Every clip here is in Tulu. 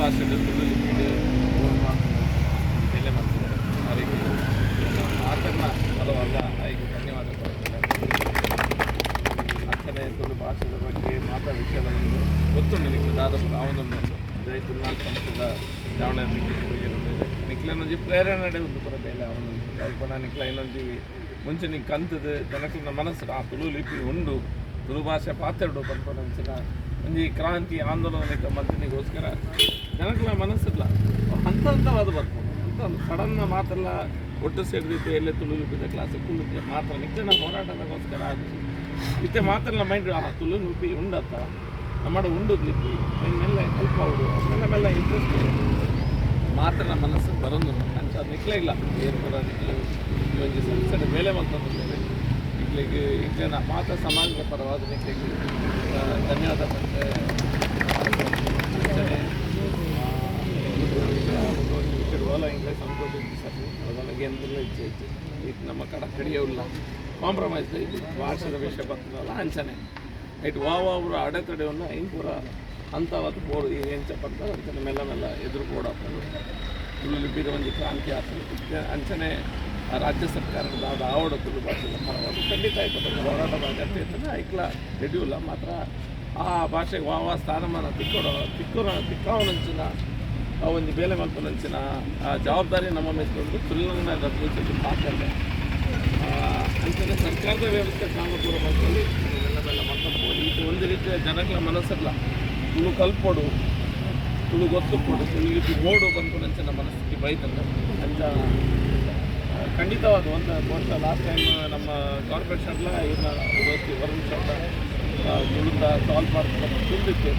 ಭಾಷೆ, ತುಳು ಲಿಪಿಡ್ ಬೇಲೆ ಮಾಡ್ತಿದ್ದಾರೆ. ಅವರಿಗೆ ಮಾತನ್ನ ಪರವಲ್ಲ ಐಗೆ ಧನ್ಯವಾದ ಕೊಡ್ತಾರೆ. ಅಂಚನೆ ತುಳು ಭಾಷೆದ ಬಗ್ಗೆ ಮಾತಾ ವಿಷಯದ ಒಂದು ಗೊತ್ತುಂಡು ನಿಕ್ಲೆ ದಾದ ಆವೊಂದುಂಡು. ಜೈ ತುಳುನಾಡ್ ಸಂಸ್ಥೆದ ಜಾವಣೆ ನಿಕ್ಲೆನೊಂಜಿ ಪ್ರೇರಣೆ ಉಂದು ಪೂರ ಬೇಲೆ ಆವೊಂದುಂಡು. ಅಲ್ಪ ನಿಕ್ಲೆ ಇನ್ನೊಂಜಿ ಮುಂಚೆ ನಿಂಗೆ ಕಂತದ ಜನಕ್ಲೆನ ಮನಸ್ಸು ಆ ತುಳು ಲಿಪಿ ಉಂಡು, ತುಳು ಭಾಷೆ ಪಾತೆರಡು ಪನ್ಪುನಂಚಿನ ಒಂಜಿ ಕ್ರಾಂತಿ ಆಂದೋಲನ ಮಲ್ತಿನಿಗೋಸ್ಕರ ಜನಕ್ಲೆನ ಮನಸ್ಸಿಲ್ಲ ಹಂತ ಹಂತವಾದ ಬರ್ಪುಂಡು. ಅಂತ ಸಡನ್ ಮಾತೆಲ್ಲ ಒಟ್ಟು ಸೇರಿದಿತ್ತು ಎಲ್ಲೇ ತುಳು ಲಿಪಿದ ಕ್ಲಾಸ್ ಕುಲ್ಲುತ್ತೆ ಮಾತ್ರ ನಿಕ್ಲೆನ ಹೋರಾಟದಗೋಸ್ಕರ ಆಗಿ ಇತ್ತೆ ಮಾತ್ರ ಮೈಂಡ್ ಆ ತುಳು ಲಿಪಿ ಉಂಡತ್ತ, ನಮ್ಮಡ ಉಂಡು ಲಿಪಿ, ಮೆಲ್ಲ ಕಲ್ಪವಡು, ಮೆಲ್ಲ ಮೆಲ್ಲ ಇಂಟ್ರೆಸ್ಟ್ ಮಾತ್ರ ನಮ್ಮ ಮನಸ್ಸು ಬರೋದು. ಅಂಚ ನಿಕ್ಲೆ ಇಲ್ಲ ಏನು ಪೂರ ನಿಕ್ಲೆ ಈ ಒಂಜಿ ಸಂಸ್ಥೆ ಬೇಲೆ ಮಲ್ತೊಂದುಲ್ಲೆರ್. ನಿಕ್ಲೆಗ್ ಇಕ್ಲೆನ ಮಾತ ಸಮಾಜದ ಪರವಾದ ನಿಕ್ಲೆಗ್ ಧನ್ಯವಾದ ಪಂತೆ. ಅಂಚನೆ ಓಲ ಇಂಗ್ಲೀಷ್ ಸಂಕೋಚ ಸರ್ ಅದೆಲ್ಲ ಎಂತೆಲ್ಲ ಇಜ್ಜಿ ಇಜ್ಜಿ. ಇದು ನಮ್ಮ ಕಡ ಕಡಿಯೋಲ್ಲ ಕಾಂಪ್ರಮೈಸ್ ಇದು ಭಾಷೆದ ವಿಷಯ ಬರ್ತದಲ್ಲ. ಅಂಚನೆ ಐಟ್ ವಾ ವಾ ಪೂರ ಅಡೆತಡೆವನ್ನು ಐನ್ ಪೂರ ಹಂತವಾದ ಬೋಡು ಎಂಚ ಪಂತ ಅಂಚನೆ ಮೆಲ್ಲ ಮೆಲ್ಲ ಎದುರು ಬೋಡಾಪುಂಡು. ತುಳು ಲಿಪಿದ ಒಂಜಿ ಕ್ರಾಂತಿ ಆಪುಂಡು. ಅಂಚನೆ ರಾಜ್ಯ ಸರ್ಕಾರದ ದಾದ ಆವಡ ತುಳು ಭಾಷೆದ ಪರವಾದ ಖಂಡಿತ ಆಯ್ತು ಹೋರಾಟದ ಅಗತ್ಯ ಇರ್ತದೆ. ಐಕ್ಲ ರೆಡಿ ಇಲ್ಲ ಮಾತ್ರ ಆ ಭಾಷೆಗೆ ವಾ ವಾ ಸ್ಥಾನಮಾನ ತಿಕ್ಕೊಡ ತಿಕ್ಕೊರ ತಿಕ್ಕಾವನಂಚಿನ ಆ ಒಂಜಿ ಬೇಲೆ ಮಲ್ಪುನಂಚಿನ ಆ ಜವಾಬ್ದಾರಿ ನಮ್ಮ ಮಿತ್ತ್ ತುಳುನ ರಕ್ಷಿಸಲು ಪಾತ್ರ. ಅಂಚನೆ ಸರ್ಕಾರದ ವ್ಯವಸ್ಥೆ ಕಾಮಪೂರ ಮಲ್ಪಲ್ಲಿ ಮೆಲ್ಲ ಮೆಲ್ಲ ಮಲ್ಕೊಂಡು ಇದು ಒಂದು ರೀತಿಯ ಜನಗಳ ಮನಸ್ಸಲ್ಲ ತುಳು ಕಲ್ಪೊಡು, ತುಳು ಗೊತ್ತುಪೊಡು, ತುಳು ಲಿಪಿ ಬೋಡು ಪನ್ಪುನಂಚಿನ ಮನಸ್ಥಿತಿ ಬೈತಂಡ. ಅಂಚ ಖಂಡಿತವಾದ ಒಂದು ಬಹುಶಃ ಲಾಸ್ಟ್ ಟೈಮ್ ನಮ್ಮ ಕಾರ್ಪೊರೇಷನ್ಲ ಇವ್ರನ್ನ ದೋಸ್ತಿ ವರುಣ್ ಶೆಟ್ಟ ತುಳುತ ಸಾಲ್ವ್ ಮಾಡ್ತಾರೆ ತುಂಬಿತ್ತು.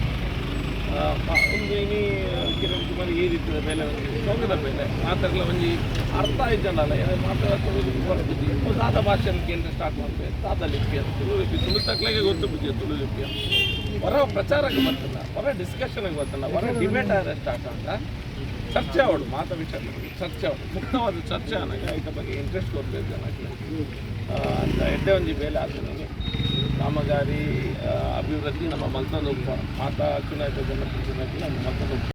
ಒಂದು ಇನಿ ಕಿರಣ್ ಕುಮಾರ್ ಈ ರೀತಿಯ ಬೇಲೆ ಒಂಜಿ ಸೋಗದ ಬೇಲೆ. ಮಾತಾಡ್ಲ ಒಂಜಿ ಅರ್ಥ ಇಜ್ಜಂಡಲ್ಲ ಮಾತ್ರ ತುಳು ಲಿಪಿ ಬರೋದಿಜ್ಜಿ. ದಾದ ಭಾಷೆಯನ್ನು ಕೇಂದ್ರ ಸ್ಟಾರ್ಟ್ ಮಾಡ್ಬೇಕು. ದಾದ ಲಿಪಿ ಅದು ತುಳು ಲಿಪಿ, ತುಳು ತಕ್ಲೆಗೆ ಗೊತ್ತು ಬುದ್ಧಿ ತುಳು ಲಿಪಿ. ಹೊರ ಪ್ರಚಾರಕ್ಕೆ ಬರ್ತಲ್ಲ, ಹೊರ ಡಿಸ್ಕಷನ್ಗೆ ಬರ್ತಲ್ಲ, ಹೊರ ಡಿಬೇಟ್ ಆದರೆ ಸ್ಟಾರ್ಟ್ ಅಂತ ಚರ್ಚೆ ಅವಳು ಮಾತ ವಿಚಾರ ಚರ್ಚೆ ಅವಳು ಮುಕ್ತವಾದ ಚರ್ಚೆ ಅನ್ನಕ್ಕೆ ಐತ ಬಗ್ಗೆ ಇಂಟ್ರೆಸ್ಟ್ ಕೊಡ್ಬೇಕು ಜನಕ್ಕೆ ಅಂತ ಎಡ್ಡೆ ಒಂಜಿ ಬೇಲೆ ಆತನಿಗೆ ಕಾಮಗಾರಿ ಅಭಿವೃದ್ಧಿ ನಮ್ಮ ಮಲ್ತೊಂದು ಉಪ್ಪ ಮಾತಾ ಚುನಾಯಿತ ಜನಪ್ರತಿನಿಧಿಗಳು ನಮ್ಮ ಮಲ್ತೊಂದು ಉಪ್ಪ.